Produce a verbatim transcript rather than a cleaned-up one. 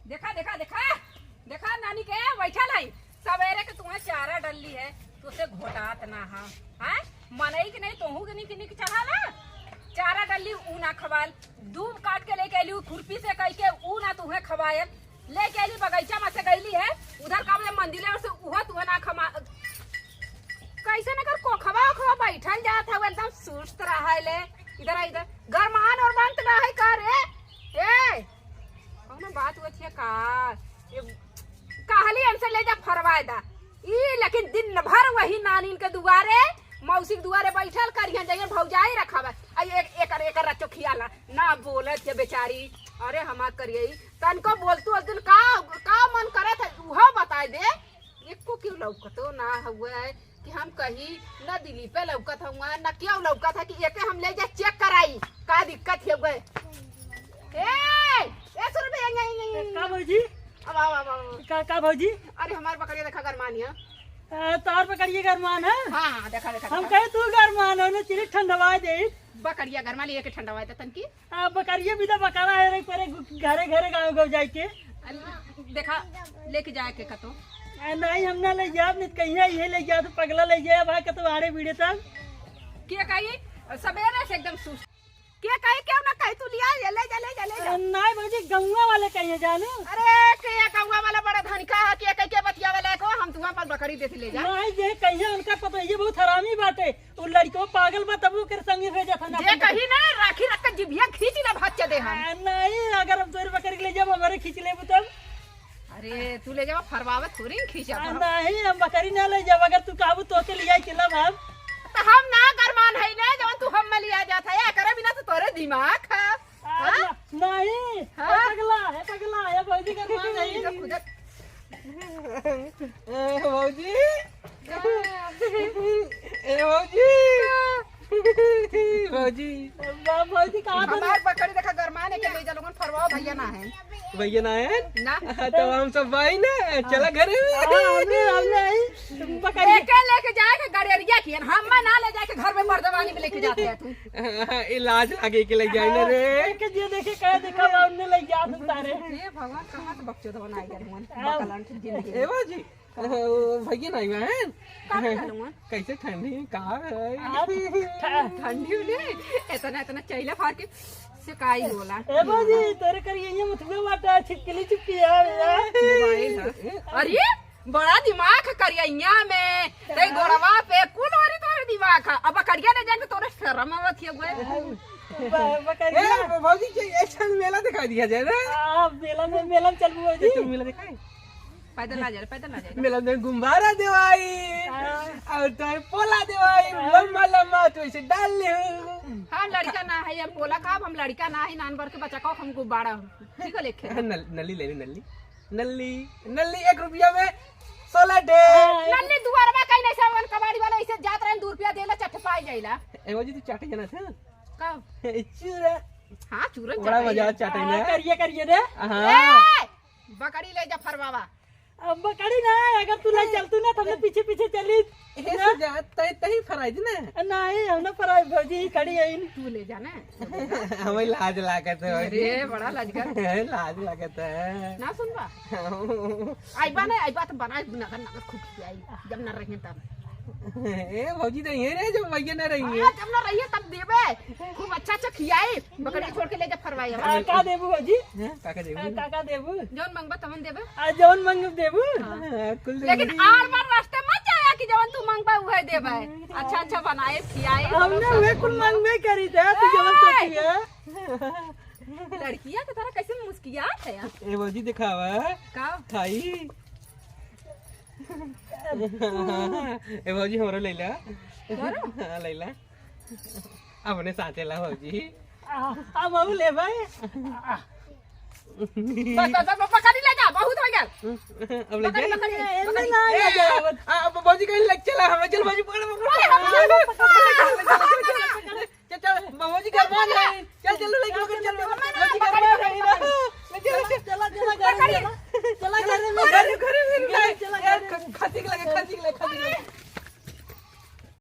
देखा, देखा, देखा, देखा नानी के बैठल है। सवेरे के तुम्हें चारा डलली है, तो से घोटात ना हा। हैं? मनई के नहीं, तोहू के निक निक चढ़ाला। चारा डलली, ऊ ना खवाल। दूब काट के लेके अइली, खुरपी से कई के ऊ ना तुम्हें खवायल। लेके अइली बगीचा में से गइली है, उधर का बोले मंदिर और से उहो तुम्हें ना खमा-, कैसे न कर कोखवा ओखवा बैठल जात है, एकदम सुस्त रहा है ले। इधर आ, इधर। गरमान और बनत ना है का रे? ए, कौनो बात हुआ थिया का? ये कहली हमसे ले जा फरवाए दा। ई लेकिन दिन भर वही नानीन के दुआरे, मौसी के दुआरे बैठल करिहन, जइहन भौजाई रखावे। आ एक, एकर, एकर रचो खियाला। ना बोलत है बेचारी। अरे हमार करियई, तनको बोलतू उस दिन का, का मन करत है, उहो बताए दे। एको क्यों लौकतो ना हुआ है कि हम कहीं ना दिलीपे लौकत हुआ, ना क्यों लौकत है कि एके हम ले जा चेक कराई, का दिक्कत है हुआ है। ए, ए, सुन बे, यहीं, यहीं, यहीं। का भौजी? अब आओ, आओ, आओ। का, का भौजी? अरे, हमार बकरिया देखा गरमान है। आ, तार बकरिया गरमान है? हाँ, हाँ, देखा, देखा, हम देखा। कहे तू गरमान हो ना, चली ठंडवा दे। बकरिया गरमान, ये के ठंडवा दे तनकी। आ, बकरिया भी तो बकरा है रे, परे घरे, घरे गाँव, गाँव जाए के। अल-, देखा, लेके जाए के कतो। आ, नहीं, हम ना ले जाब, नहीं तो कहीं ये ले जा, तो पगला ले जाए, भाई, कतो आड़े बीड़े तब। के कही? सवेरे से एकदम सुस्त। के कही, क्यों ना कही, तू लिया, ये ले जा, ले जा, ले जा। अरे नाई भौजी, गौवा वाले कहिए जानू। अरे, के गौवा वाला बड़ा धनिका है, के कही के बतिया वाला है को, हम तुम्हारे पास बकरी देती ले जा। नहीं, जे कहिए उनका पता, ये बहुत हरामी बात है। वो लड़को पागल बा, तब ओकर संगे भेजत है ना। जे कही ना, राखी रख के जिभिया खींच ना भच्चे दे हम। आ, नहीं, अगर हम तोर बकरी ले जाब, हमारे खींच लेबू तब। अरे, तू ले जावा, फरवावा थोड़ी खींचा आ, था। नहीं, हम बकरी ना ले जाब, अगर तू कहबू तो के लिया चलब हम। तो हम ना गरमान है ना, जब तू हम में लिया जात है, एकरे बिना तो तोरे दिमाग है। आ, हाँ? न-, नहीं, हाँ? ए पगला, ए पगला, ए भौजी गरमान है। खुदा, खुदा। ए भौजी। का? ए भौजी। का? भौजी। बा-, भौजी, कहाँ पर हमार बकरी देखा गरमान है के ले जा लोगन, फरवाओ भैया ना है। भैया ना है? ना। हाँ, तो हम सब भाई ना, चला घरे में। हाँ, हमने, हमने आई, बकरी। एके लेके जाए के गड़ेरिया की, हम ना ले जाए के घर में मर्दवानी में लेके जाते हैं तू। हाँ, हाँ, ये लाज लागे के ले जाए ना रे। हाँ, देखे जे देखे, कहे देखा बा, उनने ले जा तू तारे। हे भगवान, कहाँ से बकचोद बनाए गए हुआ, हाँ। बकलन की जिंदगी। ए बाजी, ओ, भैया नहीं बहन। का बकलन हुआ? कैसे ठंडी, का है? आप ठा- ठंडी होले, इतना, इतना चैला फार के से काई होला। ए बाजी, तोरे करिए ये मुथुआ बाटा, छिपकली चुपकी है यार। मोबाइल है। अरे, बड़ा दिमाग है करिया में, ते गोड़वा पे कुल वाली तोरे दिमाग है। अब करिया ले जाए तो तोरे शर्म आवत है गे। ब-, बकरिया। ए, भौजी, के एक क्षण मेला दिखा दिया जाए ना। आ, मेला में, मेला में चलबू भौजी? चल, मेला दिखाई। पैदल ना जाए, पैदल ना जाए। मेला में गुब्बारा देवाई, हाँ। और तो पोला देवाई, हाँ। लम्बा लम्बा, तो इसे डाल ले। हाँ, लड़का ना है, ये पोला का, अब हम लड़का ना है, नान भर के बच्चा को हम गुब्बारा, ठीक है, लेके। नल-, नली ले ले, नली। नल्ली, नल्ली एक रुपया में सोलह डे। हाँ, नल्ली दुआरवा कहीं नहीं से, वन कबाड़ी वाला ऐसे जात रहन, दू रुपया देला, चट पाई जाइला। ए भौजी, तू चाटे जाना था? का? ए, चूरा। हाँ, चूरन बड़ा चाटे मजा है। चाटे हाँ, में। करिए, करिए रे। हाँ। ए, बकरी ले जा फरवावा। अब बकरी ना, अगर तू ले चलतू ना, तो हमने पीछे पीछे चली। ए, ना। से जा, तय, तय फराई दी ना। नहीं, हम ना फराई, भौजी ही खड़ी है इन। तू ले जाना। हमें लाज लागत है। अरे, बड़ा लजगर। लाज लागत है। ना सुनबा? हाँ। आइबा ना, आइबा तो बनाए नगर नगर खूब खियाई, जब ना रहे तब। ए, भौजी तो ये रहे, जब भैया ना रही है। हाँ, जब ना रही है, तब देबे। खूब अच्छा अच्छा खियाई, बकरी छोड़ के ले जा फरवाई। का, का देबू भौजी? हैं? का, का देबू? का, का देबू? जौन मंगबा तवन देबे। आ, जौन मंगब देबू? हाँ। हाँ, कुल लेकिन देबू। आर बार रास्ते मत जाया कि जवन तू मंगबा उहे देबे। अच्छा, अच्छा बनाए, खियाए, हमने सब उहे कुल कुल। मंगबे करी थे, तू जवन ए! सोची है। लड़किया के तरह कैसे मुस्कियात है यार। ए भौजी दिखावा। का? खाई। ए भौजी हमरो ले ला। हमरो? हाँ, ले ला। अपने साथे ला भौजी। आ, अब हम ले भाई। बस, बस, बस, बस, पकड़ी ले जा, बहुत हो गया। अब ले पकड़ी, जाए। पकड़ी, ए, पकड़ी। ना, ए, ना, ना। आ, अब भौजी कहीं लग चला, हमें चल भौजी पकड़, पकड़, अरे, हम पकड़, पकड़, पकड़, पकड़, पकड़, पकड़। चल, चल, भौजी घर मान ले। चल, चल, ले, चल, चल, चल।